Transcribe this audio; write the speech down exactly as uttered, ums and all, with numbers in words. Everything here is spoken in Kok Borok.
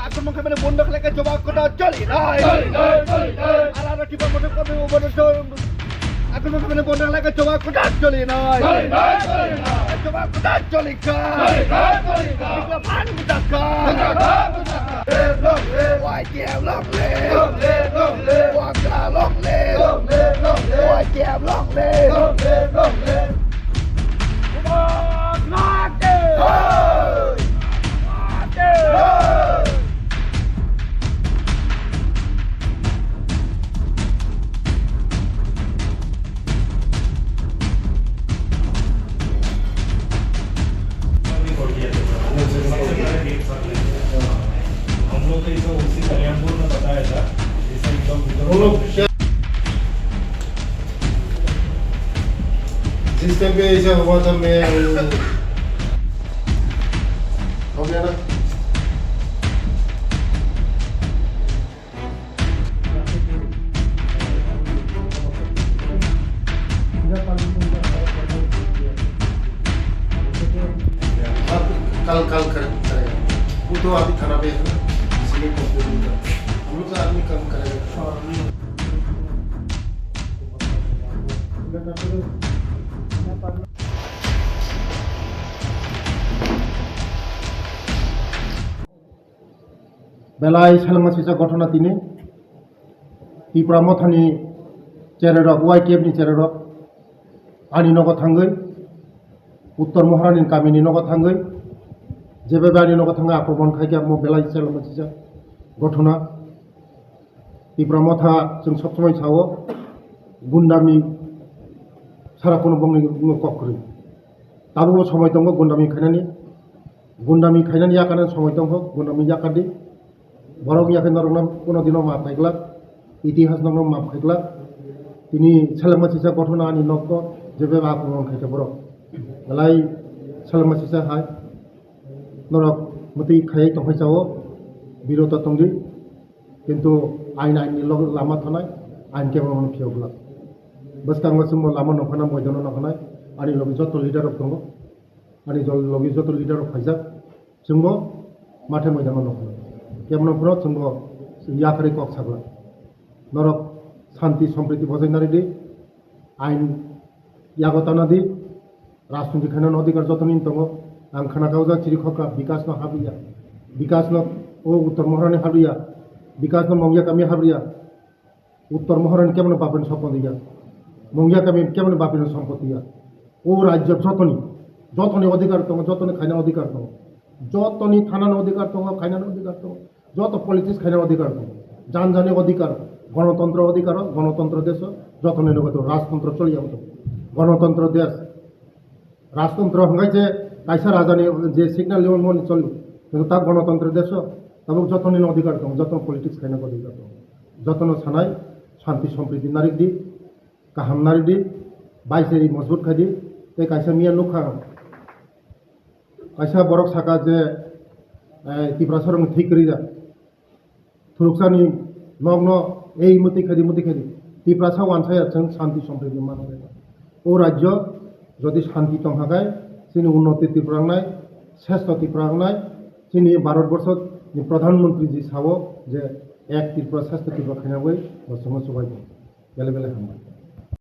Akromon khaimani bondo khlaikha jawab kwtal choli nai. Alarok kiba motor kormi bondo akromon khaimani bondo khlaikha jawab kwtal choli nai. Jawab kwtal choli kha. Bikla phan bujakha. Y T F long live! Long live, long live! Wangkha long live! Long live, long live! Y T F long live! Long live, long live! हम लोग तो इसे उसी कल्याणपुर में बताया था, इसे एकदम हम लोग क्या, जिस टाइम पे ऐसा हुआ था, मैं हो गया ना। आप कल, कल कर, करेगा। वो तो अभी थाना पे है ना, इसलिए कंप्लेंट नहीं करता। हम लोग तो आदमी कम करेगा। Belai selengma sisa ghotona tini Tipra Mothani chererok, Y K F ni chererok ani nogo thangwi, Uttor Moharani kamini nogo thangwi, jebe ani nogo thangwi akromon khaikha, omo belai selengma sisa ghotona. Tipra Motha chwng sob somoi sao, gundami sara kuno bongni kok kwrwi. Tabukbo somoi tongo gundami khainani. Gundami khainani yakarnani somoi tongkho, gundami yakardi. Borok yakhe norokno kuno dino maaf khaiglak, itihas norokno maaf khaiglak. Tini selengma sisa ghotona ani nokno jebe akromon khaikha borok. Belai selengma sisa hai norok mwtwi khaiwi tongphai chao, biroto tongdi. Kintu ain, ain ni log-, lama thanai, ain kebo phiyok glak. Bwskango chwngbo lama nokhanai, moidano nokhanai, ani logi joto leader rok tongo. Ani jol-, logi joto leader rok phaijak, chwngbo mathe moidano nokhanai. Kebono phano chwngbo yakarwi kok saglak. Norok shanti sompriti bojai naridi, ain yago tana di, rajniti khainani odhikar jotoni tongo. Ang khana kha o jaga chiri khokha, Bikash no habriya, Bikash no o Uttor Moharani habriya, Bikash no Mongya kami habriya. Uttor Moharani kebono bapani sompoti ya, Mongya kami kebono bapani sompoti ya. O rajyo jotoni, jotoni odhikar tongo, jotoni khaina odhikar tongo, jotoni thanani odhikar tongo, khainani odhikar tongo. Joto politics khaina odhikar tongo. Jan jani odhikar, gonotontro odhikar, gonotontro deso, jotoni nogo to rajtontro choliya to. Gonotontro des, rajtontro hwnkhai je kaisa rajani je signal limon moni choli. Kintu ta gonotontro deso, tabuk jotoni no odhikar tongo, joto politics khaina odhikar tongo. Jotono sanai, shanti sompriti narikdi, kaham narikdi, baiseri mojbut khaidi, tei kaisa miya nukha. Kaisa borok saka je, eh, Tiprasa rokni thwi kwrwi da. Thuruksa ni nokno ei muti khadi, muti khadi. Tiprasa wansaya chwng shanti sompriti manwi. O rajyo jodi shanti tong hakai, chini unnoti Tripura wngnai, sresto Tripura wngnai, chini Bharat Borsho ni Pradhan Mantri ji sao je ek Tripura, sresto Tripura khaina bai, bo chwngno chubai tong. Bele bele hambai.